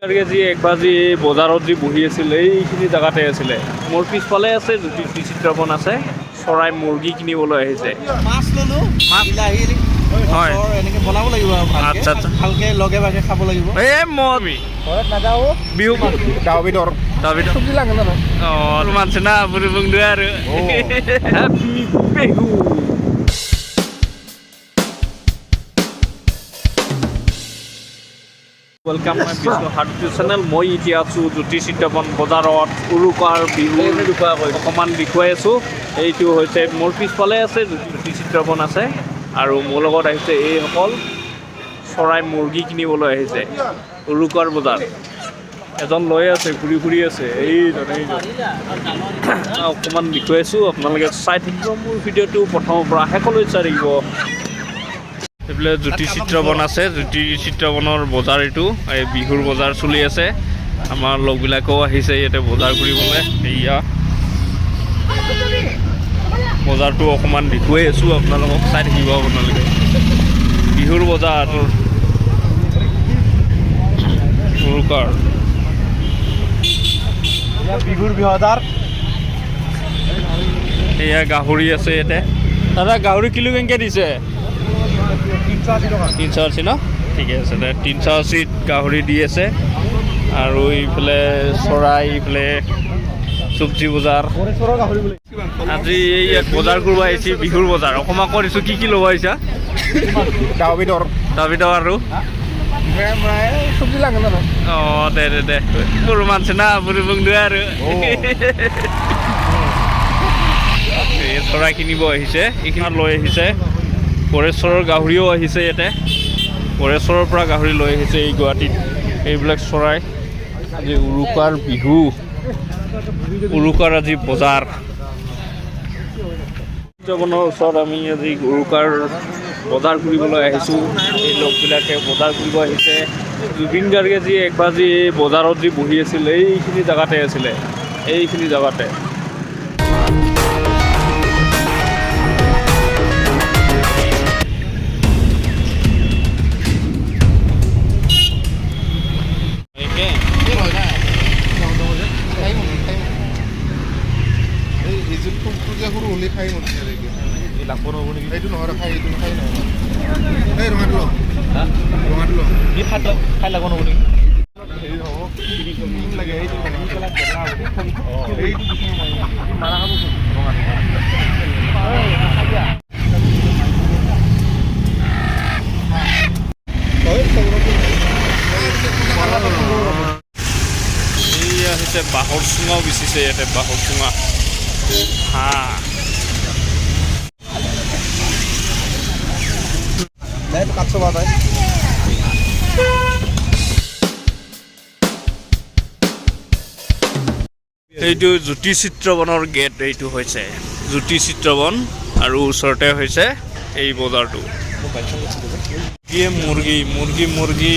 যি একবাৰ যি বজাৰত যি বহি আছিল এইখিনি জেগাতে আছিলে। মোৰ পিছফালে আছে জ্যোতি চিত্ৰবন আছে, চৰাই মুৰ্গী কিনিবলৈ আহিছে। মাছ ললো, মাছ? বিলাহী, হয়। মাছৰ এনেকে বনাব লাগিব আৰু ভালকে। আচ্ছা, আচ্ছা। ভালকে লগে ভাগে খাব লাগিব। এই মই ঘৰত নাযাওঁ। বিহু दाउ बेदर दाउ सब्जि लांगोन नामा? अ मानसिना बोरै बुंदो आरो happy Bihu. Welcome my Bishnu Heart channel. মই এতিয়া আছোঁ জ্যোতি চিত্ৰবন বজাৰত, উৰুকাৰ বিহু অকণমান দেখুৱাই আছোঁ। এইটো হৈছে মোৰ পিছফালে আছে জ্যোতি চিত্ৰবন আছে আৰু মোৰ লগত আহিছে এইসকল চৰাই মুৰ্গী কিনিবলৈ আহিছে উৰুকাৰ বজাৰ। এজন লৈ আছে, ঘূৰি ফুৰি আছে, এইজন এইজন। অকণমান দেখুৱাইছোঁ, আপোনালোকে চাই থাকিব মোৰ ভিডিঅ'টো প্ৰথমৰ পৰা শেষলৈ চাই থাকিব। এইফালে জ্যোতি চিত্ৰবন আছে, জ্যোতি চিত্ৰবনৰ বজাৰ এইটো, এই বিহুৰ বজাৰ চলি আছে। আমাৰ লগবিলাকেও আহিছে ইয়াতে বজাৰ কৰিবলৈ। এয়া বজাৰটো অকণমান দেখুৱাই আছোঁ আপোনালোকক, চাই থাকিব আপোনালোকে। বিহুৰ বজাৰ উৰুকাৰ। বিহুৰ বিহদাৰ। এয়া গাহৰি আছে ইয়াতে। দাদা, গাহৰি কিলো কেনেকৈ দিছে? 380 টকা। 380 ন? ঠিকে আছে দে। 380ত গাহৰি দি আছে। আৰু এইফালে চৰাই, এইফালে চব্জি বজাৰ। গোৰেশ্বৰৰ গাহৰি বোলে। আজি এই ইয়াত বজাৰ কৰিব আহিছে, বিহুৰ বজাৰ। অকণমান কৈ দিছোঁ, কি কি ল'ব আহিছা? दाउ बेदर। তাৰপিছত আৰু ओमफ्राय सब्जि लांगोन नामा? অঁ, দে দে দে। बर' मानसि ना बोरै बुंदो आरो। এই চৰাই কিনিব আহিছে, এইখিনি লৈ আহিছে। গোৰেশ্বৰৰ গাহৰিও আহিছে ইয়াতে, গোৰেশ্বৰৰ পৰা গাহৰি লৈ আহিছে এই গুৱাহাটীত। এইবিলাক চৰাই। আজি উৰুকাৰ বিহু, উৰুকাৰ আজি বজাৰ। জীৱনৰ ওচৰত আমি আজি উৰুকাৰ বজাৰ কৰিবলৈ আহিছোঁ। এই লগবিলাকে বজাৰ কৰিব আহিছে। জুবিন গাৰ্গে যি একবাৰ যি এই বজাৰত যি বহি আছিল এইখিনি জেগাতে আছিলে, এইখিনি জেগাতে। একে। সৰু হ'লে খাই মন এইটো নহয়, খাই এইটো খাই নহয়। এই ৰঙাটো ল, ৰঙাটো ল। খাই লাগব নব নেকি? হেৰি হ'ব লাগে এইটো, এইটো মাৰা খাব ৰঙাটো। এইয়া হৈছে বাঁহৰ চুঙাও বেচিছে ইয়াতে, বাঁহৰ চুঙা। হাঁহ। কাটছ বা তই। এইটো জ্যোতি চিত্ৰবনৰ গেট। এইটো হৈছে জ্যোতি চিত্ৰবন আৰু ওচৰতে হৈছে এই বজাৰটো। কি মুৰ্গী মুৰ্গী মুৰ্গী,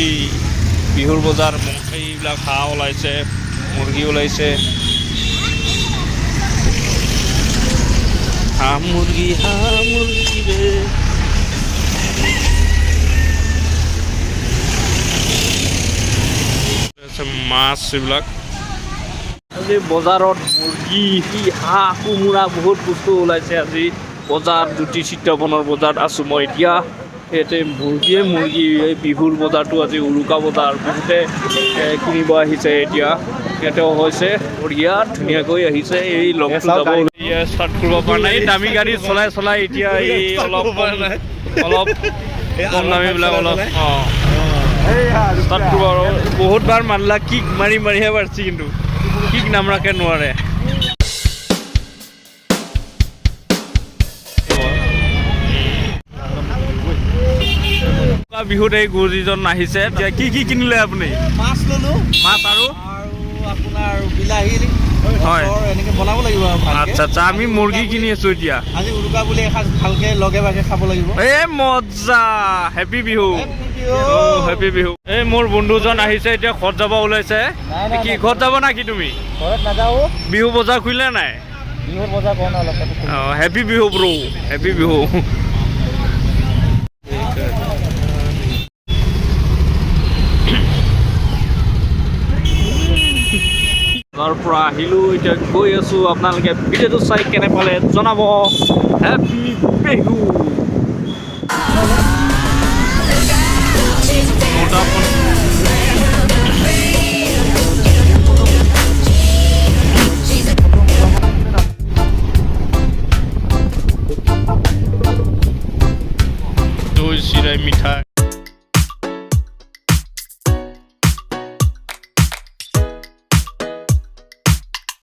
বিহুৰ বজাৰ। এইবিলাক হাঁহ ওলাইছে, মুৰ্গী ওলাইছে, হাঁহ মুৰ্গী, হাঁহ মুৰ্গী ৰে। আছে মাছ এইবিলাক। আজি বজাৰত মুৰ্গী, হাঁহ, কোমোৰা বহুত বস্তু ওলাইছে। আজি বজাৰ জ্যোতি চিত্ৰবনৰ বজাৰত আছোঁ মই এতিয়া। ইয়াতে মুৰ্গীয়ে মুৰ্গী। এই বিহুৰ বজাৰটো আজি উৰুকা বজাৰ, বহুতে কিনিব আহিছে এতিয়া। ইয়াতেও হৈছে বঢ়িয়া, ধুনীয়াকৈ আহিছে। এই লগটো যাব, ষ্টাৰ্ট কৰিব পৰা নাই। এই দামী গাড়ী চলাই চলাই এতিয়া এই অলপ অলপ কম দামীবিলাক অলপ অঁ ষ্টাৰ্ট কৰিব আৰু বহুত বাৰ মানলা কিক মাৰি মাৰিহে পাৰিছে, কিন্তু কিক নামাৰাকে নোৱাৰে। বিহুত এই গুৰুজীজন আহিছে। এতিয়া কি কি কিনিলে আপুনি? মাছ ললো। মাছ আৰু? আৰু আপোনাৰ বিলাহী, হয়। মাছৰ এনেকে বনাব লাগিব আৰু ভালকে। আচ্ছা আচ্ছা, আমি মুৰ্গী কিনি আছো এতিয়া। আজি উৰুকা বুলি এসাঁজ ভালকে লগে ভাগে খাব লাগিব। এই মজা, happy Bihu, happy Bihu. এই মোৰ বন্ধুজন আহিছে, এতিয়া ঘৰত যাব ওলাইছে। নাই, নাই, কি নাই। ঘৰত যাব না কি তুমি? ঘৰত নাযাওঁ। বিহু বজাৰ খুলিলে নাই? বিহুৰ বজাৰ কৰা নাই, অলপ পাছত কৰিম। অঁ, happy Bihu bro, happy Bihu. বজাৰৰ পৰা আহিলোঁ, এতিয়া গৈ আছোঁ। আপোনালোকে ভিডিঅ'টো চাই কেনে পালে জনাব। হেপী বিহু। 9 দৈ, চিৰাই, মিঠাই।